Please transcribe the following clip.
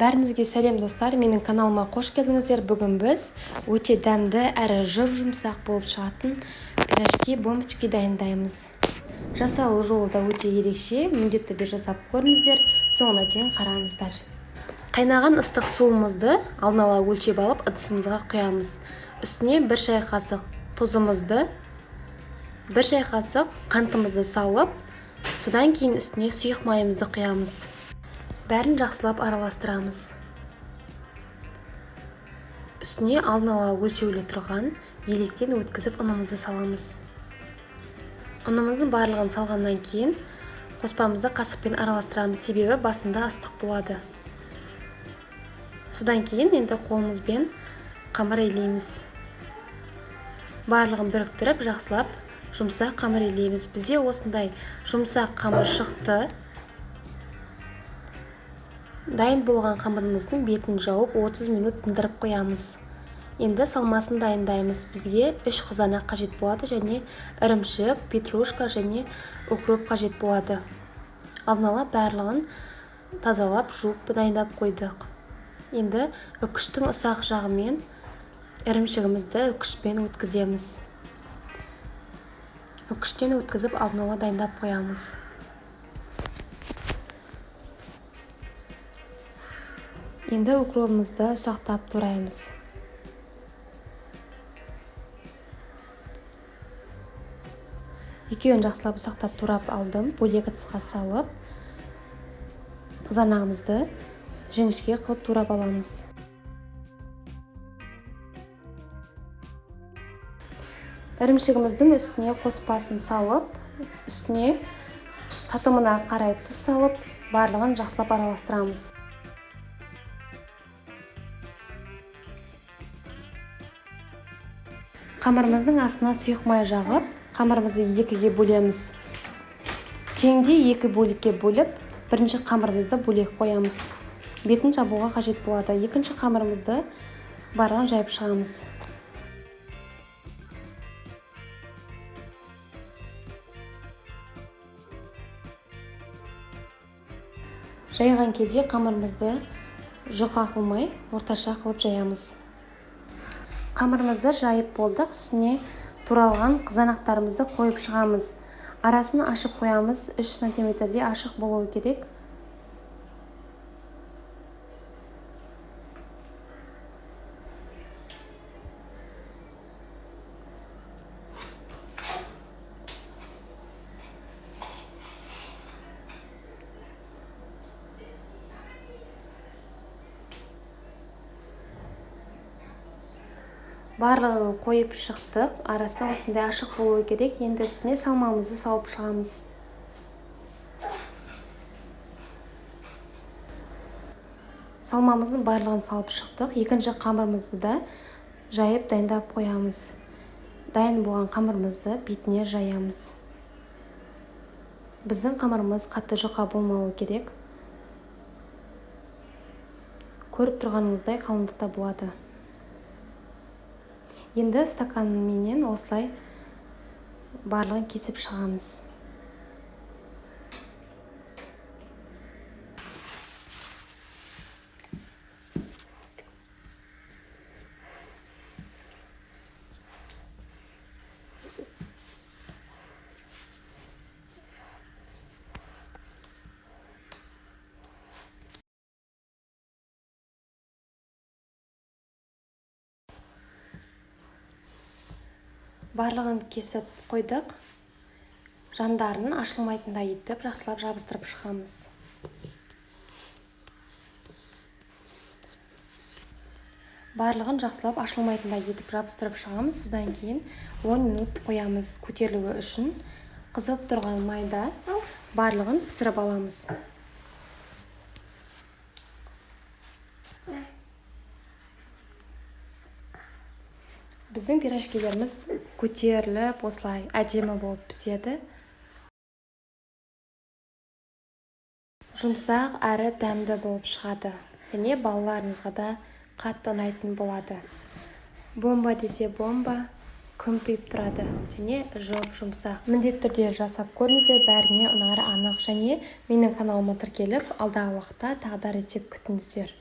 Бәріңізге сәлем, достар! Менің каналыма қош келдіңіздер. Бүгін біз өте дәмді әрі жұп-жұмсақ болып шығатын пирожки бомбочки дайындаймыз. Жасалу жолы да өте ерекше, міндетті түрде жасап көріңіздер, соңына дейін қараңыздар. Қайнаған ыстық суымызды алдын ала өлшеп алып, ыдысымызға құямыз. Үстіне 1 шай қасық тұзымызды, 1 шай қасық қантымызды салып, содан кейін үстіне сұйық майымызды құямыз. Бәрін жақсылап араластырамыз. Үстіне алдын ала өлшеулі тұрған електен өткізіп ұнымызды саламыз. Ұнымыздың барлығын салғаннан кейін қоспамызды қасықпен араластырамыз, себебі басында ыстық болады. Содан кейін енді қолымызбен қамыр илейміз. Барлығын біріктіріп жақсылап жұмсақ қамыр илейміз. Бізде осындай жұмсақ қамыр шықты. Дайын болған қамырымыздың бетін жауып 30 минут тындырып қоямыз. Енді салмасын дайындаймыз. Бізге 3 қызанақ қажет болады және ірімшік, петрушка және укроп қажет болады. Алдын ала барлығын тазалап, жуып дайындап қойдық. Енді үкіштің ұсақ жағымен ірімшігімізді үкішпен өткіземіз. Үкіштен өткізіп алдын ала дайындап қоямыз. Енді укробымызды ұсақтап тураймыз. Екеуін жақсылап ұсақтап турап алдым. Бөлек ыдысқа салып, қызанағымызды жіңішке қылып турап аламыз. Ірімшігіміздің үстіне қоспасын салып, үстіне татымына қарай тұз салып, барлығын жақсылап араластырамыз. Қамырымыздың астына сұйық май жағып, қамырымызды екіге бөлеміз. Теңдей екі бөлікке бөліп, бірінші қамырымызды бөлек қоямыз. Бетін жабуға қажет болады. Екінші қамырымызды барлығын жайып шығамыз. Жайған кезде қамырымызды жұқа қылмай, орташа қылып жаямыз. Қамырымызды жайып болдық, үстіне туралған қызанақтарымызды қойып шығамыз. Арасын ашып қоямыз, 3 сантиметрде ашық болуы керек. Барлығын қойып шықтық, арасы осындай ашық болуы керек. Енді үстіне салмамызды салып шығамыз. Салмамыздың барлығын салып шықтық. Екінші қамырымызды да жайып дайындап қоямыз. Дайын болған қамырымызды бетіне жаямыз. Біздің қамырымыз қатты жұқа болмауы керек. Көріп тұрғаныңыздай қалыңдықта болады. Енді стаканменен осылай барлығын кесіп шығамыз. Барлығын кесіп қойдық. Жандарын ашылмайтындай етіп жақсылап жабыстырып шығамыз. Барлығын жақсылап ашылмайтындай етіп жабыстырып шығамыз. Содан кейін 10 минут қоямыз көтерілуі үшін. Қызып тұрған майда барлығын пісіріп аламыз. Біздің пирожкилеріміз көтеріліп осылай әдемі болып піседі. Жұмсақ әрі дәмді болып шығады. Және балаларыңызға да қатты ұнайтын болады. Бомба десе бомба, күмпиіп тұрады және жұп-жұмсақ. Міндетті түрде жасап көріңіздер, бәріне ұнары анық. Және менің каналыма тіркеліп, алдағы уақытта тағы да рецепт күтіңіздер.